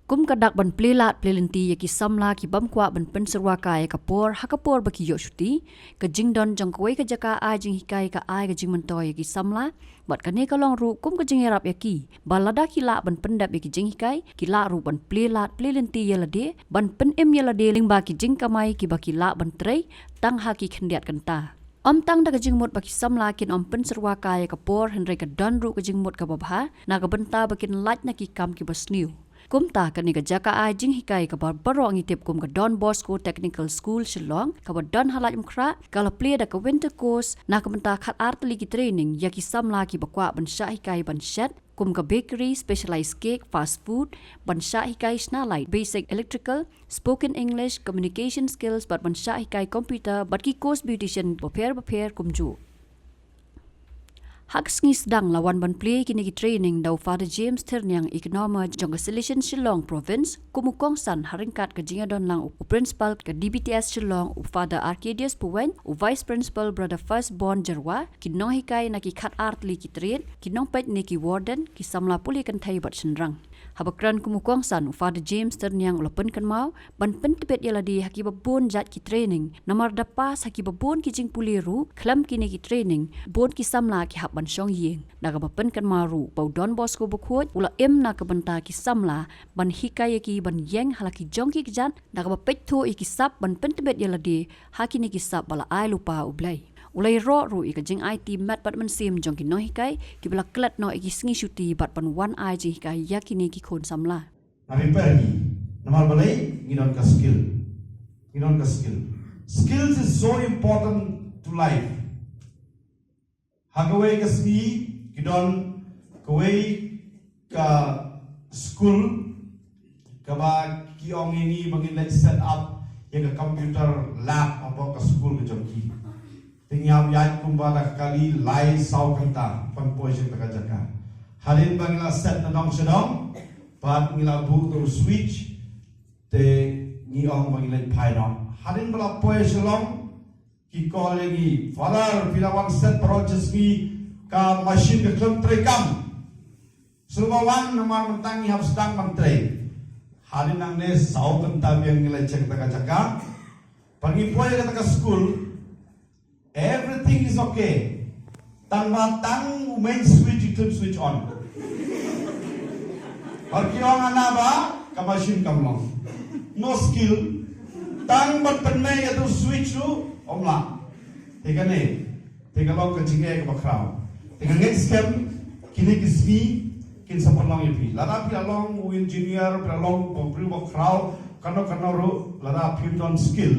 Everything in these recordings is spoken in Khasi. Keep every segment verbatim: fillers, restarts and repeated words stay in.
Kum ka dak ban plie lad plie lynti ïa ki samla ki bym kwah ban pynsyrwa kai ïa ka por ha ka por ba ki ïoh shuti, ka jingdon jong kawei ka jaka ai jinghikai ka ai ka jingmyntoi ïa ki samla, bad kane ka long ruh kum ka jingïarap ïa ki ba lada ki lah ban pyndep ïa ki jinghikai, ki lah ruh ban plie lad plie lynti ïa lade, ban pynim ïa lade lyngba ki jingkamai kiba ki lah ban trei tang ha ki khyndiat kynta. Ym tang da ka jingmut ba ki samla kin ym pynsyrwa kai ïa ka por, hynrei ka don ruh ka jingmut kaba bha na ka bynta ba kin lait na ki kam kiba sniew. Kumta kane ka jaka ai jinghikai kaba baroh ngi tip kum ka Don Bosco Technical School Shillong, kaba don ha Laitumkhrah, ka la plie da ka winter course na ka bynta khat ar tylli ki training ïa ki samla kiba kwah ban shah hikai ban shet, kum ka bakery, specialized cake, fast food, ban shah hikai shna light, basic electrical, spoken English, communication skills, bad ban shah hikai computer bad ki course beautician bapher bapher kumjuh. Ha ka sngi sdang la wan ban plie kine ki training da u Father James Thyrniang, Economist jong ka Salesian Shillong Province, kum u kongsan ha ryngkat ka jingïadonlang u Principal ka D B T S Shillong, u Father Arcadius Puweng, u Vice Principal Brother Firstborn Jyrwa, ki nonghikai na ki khat ar tylli ki trade, ki nongpeit ne ki warden, ki samla pule kynthei bad shynrang. Haba kren kum u kongsan, u Father James Thyrniang u la pynkynmaw ban pyntbit ïa lade ha kiba bun jait ki training, namar da pass ha kiba bun ki jingpule ruh khlem kine ki training, bun ki samla ki hap ban shong ïing. Na kaba pynkynmaw ruh ba u Don Bosco Bakhuid u la im na ka bynta ki samla ban hikai ïa ki ban ïeng ha la ki jong ki kjat, na kaba peit thuh ïa ki sap ban pyntbit ïa lade ha kine ki sap ba la ai lypa u Blei. U la ïaroh ruh ïa ka jingaiti met bad mynsiem jong ki nonghikai kiba la klet noh ïa ki sngi shuti bad ban wan ai jinghikai ïa kine ki khun samla. Nga prepare ngi, namar balei? Ngi don ka skill. Ngi don ka skill. Skills is so important to life. Ha kawei ka sngi ki don kawei ka school kaba ki ong ïa ngi ba ngin leit set up ïa ka computer lab hapoh ka school ka jong ki. Te ngi hap ïaid kumba da ka kali lai saw kynta ban poi sha kata ka jaka. Hadien ba ngi la set na dong sha dong, bad ngi la buh da u switch, te ngi ong ba ngi leit phai noh. Hadien ba la poi sha long, ki call ïa ngi, Father, phi la wan set baroh shi sngi, ka machine ka khlem trei kam. Sngewbha wan namar mynta ngi hap sdang ban trei. Hadien nangne saw kynta biang ngi leit sha kata ka jaka. Ba ngi poi kata ka school, everything is okay. Tang ba tang u main switch u khlem switch on. Bad ki ong hana ba ka machine kam long. No skill. Tang ban pynmih ïa utu u switch ruh ym lah. Te kane, te ka long ka jingeh kaba khraw. Te nga ngeit skhem kine ki sngi kin sa pynlong ïa phi. Lada phi la long u engineer, phi la long u briew ba khraw, kano kano ruh, lada phim don skill,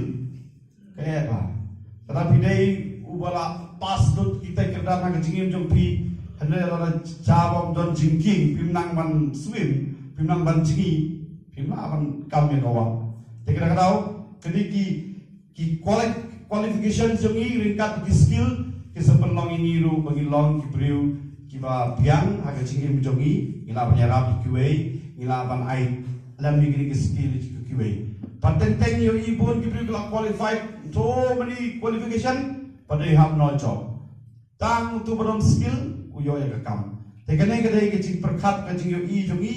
ka eh ba. Lada phi dei uba la pass lut kita ki kyrdan ha ka jingim jong phi, hynrei lada sha bym don jingkieng, phim nang ban swim, phim nang ban jngi, phim lah ban kam ïa ka wah. Te kata ka daw, kine ki, ki quali-, qualification jong ngi ryngkat ki skill, ki sa pynlong ïa ngi ruh ba ngi long ki briew kiba biang ha ka jingim jong ngi, ngi lah ban ïarap ïa kiwei, ngi lah ban ai lem ïa kine ki skill ïa kiwei. Pat teng teng ïohi bun ki briew ki la qualified, so many qualification, but they have no job. Tang utu ba don skill u ïoh ïa ka kam. Te kane ka dei ka jingpyrkhat, ka jingïohi jong ngi,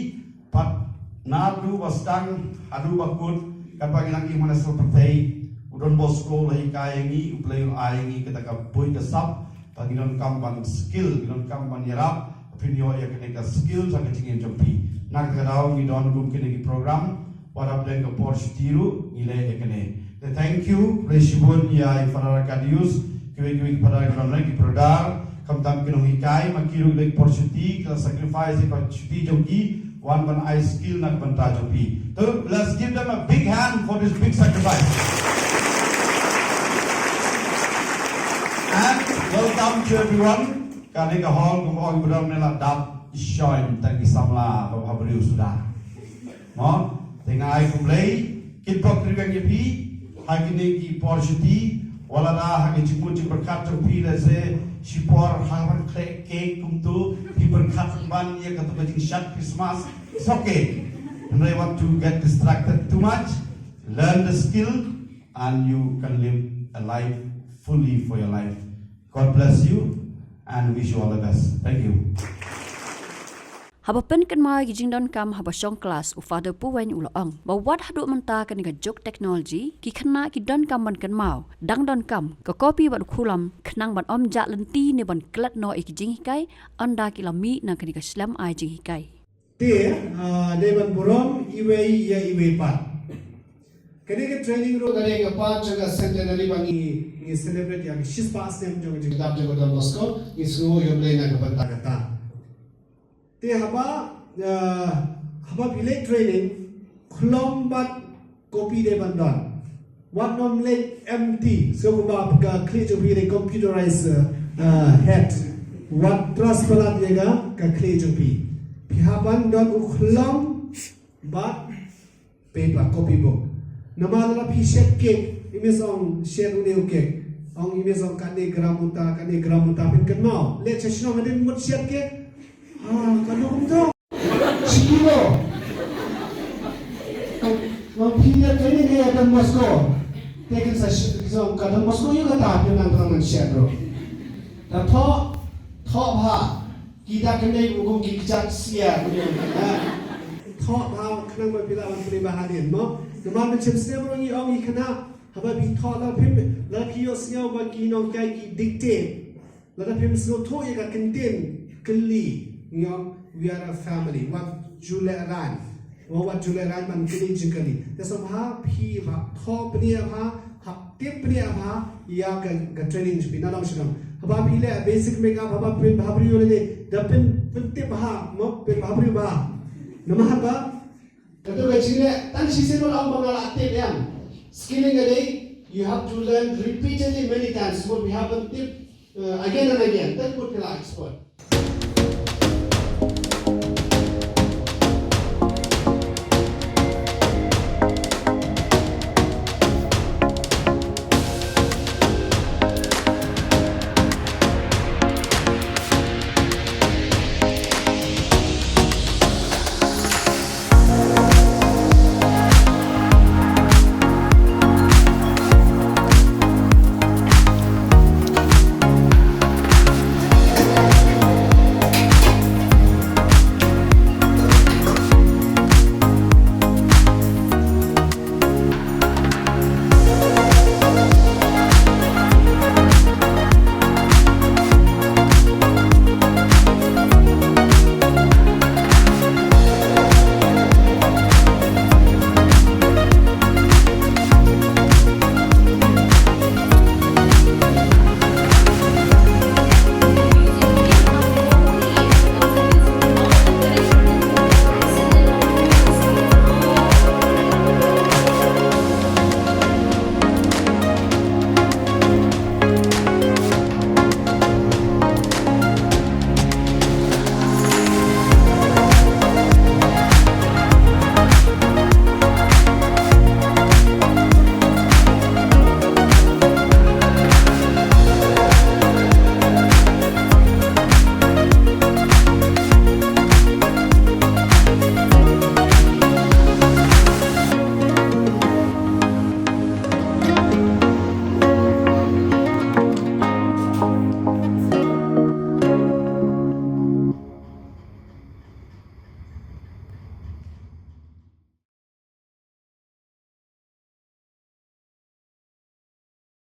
pat naduh ba sdang haduh ba kut, katba ngi nang im ha National Pyrthei, u Don Bosco u la hikai ïa ngi, U Blei u la ai ïa ngi kata ka buit ka sap, ba ngi donkam ban skill, ngi donkam ban ïarap, phin ïoh ïa kane ka skill ha ka jingim jong phi. Na kata ka daw ngi don kum kine ki program, wat hapdeng ka por shuti ruh ngi leh ïa kane. Te thank you, khublei shibun ïa i Father Arcadius, kiwei kiwei ki Father ki don, ki brother, khamtam ki nonghikai, ma ki ruh ki leh por shuti, ki la sacrifice ïa ka por shuti jong ki, wan ban ai skill na ka bynta jong phi. So let's give them a big hand for this big sacrifice. And welcome to everyone. Kane ka hall kumba ong i brother ne la dap shine tang ki samla ba bha briew suda. Mo, te nga ai khublei, kin pop ri bang ïa phi ha kine ki por shuti, wat la da ha ki jingmut jingpyrkhat jong phi, lehse shipor ha ban khleh cake kumtu, phi pyrkhat ban ïa katu ka jingshad Christmas. It's okay. Hynrei want to get distracted too much. Learn the skill and you can live a life fully for your life. God bless you and wish you all the best. Thank you. Haba pynkynmaw ïa ki jingdonkam haba shong klas, u Father Puwein u la ong ba wat haduh mynta kane ka juk technology, ki khynnah ki donkam ban kynmaw, dang donkam ka kopi bad u khulom, khnang ban ym jah lynti ne ban klet noh ïa ki jinghikai ynda ki la mih na kane ka slem ai jinghikai. Te, ah, dei ban burom iwei ïa iwei pat. Kane ka training ruh ka dei ka part jong ka centenary ba ngi, ngi celebrate ïa ka shispah snem jong ka jingdap jong ka Don Bosco, ngi sngew ïa U Blei na ka bynta kata. Te haba, ah, haba phi leit training, khulom bad kopi dei ban don. Wat nym leit empty, sngewbha, ka khlieh jong phi dei computerized, uh, head. Wat trust palat ïa ka, ka khlieh jong phi. Phi hap ban don u khulom bad paper, copy book. Namar lada phi shet kek, i mei ong shet une u kek. Ong i mei ong kane gram uta, kane gram uta, phin kynmaw. Leit sha shnong hadien mut shet kek. Ah, ka dum tu. Shi kilo. Ong phi leit kane ne ïa Don Bosco. Te kin sa shi, kin sa ong ka Don Bosco ïa kata phi nang tang nang shet ruh. Da thoh, thoh bha. Ki da kane u kum ki kjat sia. Ha. Thoh bha khnang ba phi lah ban plie bha hadien mo. Namar mynshem snem ruh ngi ong ïa kane. Haba phi thoh la phim, la phi ïohsngew ba ki nonghikai ki dictate. Lada phim sngewthuh ïa ka kyntien kylli, ngi ong, we are a family. Wat ju lehraiñ. Wat ju lehraiñ ban kylli jingkylli. Te sngewbha phi bha thoh bniah bha, hap tip bniah bha ïa ka, ka training jong phi na nong shnong. Haba phi leh basic makeup, haba phin bhabriew lane, da phin, phin tip bha, mo, phin bhabriew bha. Namar haba Kato ka jingleh, tang shisien wat ong ba nga la tip em. Skilling ka dei, you have to learn repeatedly many times. Mut phi hap ban tip, uh, again and again. Then mut phi la expert.